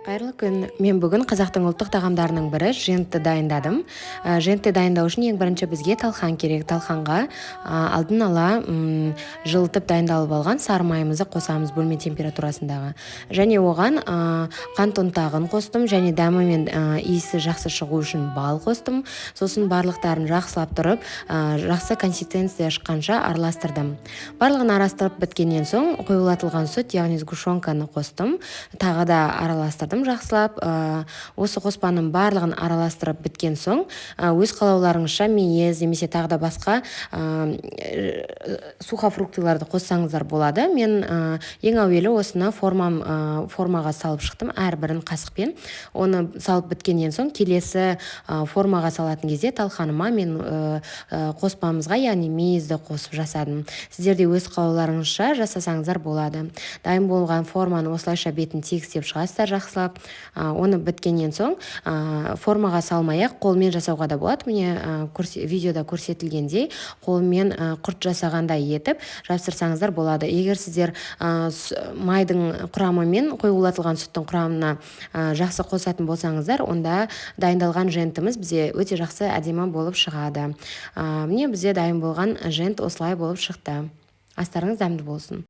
Қайырлы күн! Мен бүгін қазақтың ұлттық тағамдарының бірі жентті дайындадым. Жентті дайындау үшін ең бірінші бізге талқан керек. Талқанға алдын ала жылытып дайындалып алған сары майымызды қосамыз, бөлме температурасындағы. Және оған қант ұнтағын қостым және дәмі мен иісі жақсы шығу үшін бал қостым. Сосын барлықтарын жақсылап тұрып, жақсы консистенция шыққанша араластырдым. Барлығын араластырып біткеннен соң қоюлатылған сүт, яғни сгущенканы қостым, тағы да араластырдым жақсылап. Осы қоспаның барлығын араластырып біткен соң, өз қалауларыңызша мейіз немесе тағы да басқа сухофруктыларды қоссаңыздар болады. Мен ең әуелі осыны формаға салып шықтым әрбірін қасықпен. Оны салып біткеннен соң, келесі формаға салатын кезде талқаныма мен қоспамызға, яғни мейізді қосып жасадым. Сіздер де өз қалауларыңызша жасасаңыздар болады. Дайын болған форманы осылайша бетін тегістеп шығасыздар жақсылап. Оны біткеннен соң формаға салмай ақ қолмен жасауға да болады. Міне, видеода көрсетілгендей, қолмен құрт жасағандай етіп жапсырсаңыздар болады. Егер сіздер майдың құрамы мен қоюлатылған сүттің құрамына жақсы қосатын болсаңыздар, онда дайындалған жентіміз бізде өте жақсы, әдемі болып шығады. Міне, бізде дайын болған жент осылай болып шықты. Астарыңыз дәмді болсын!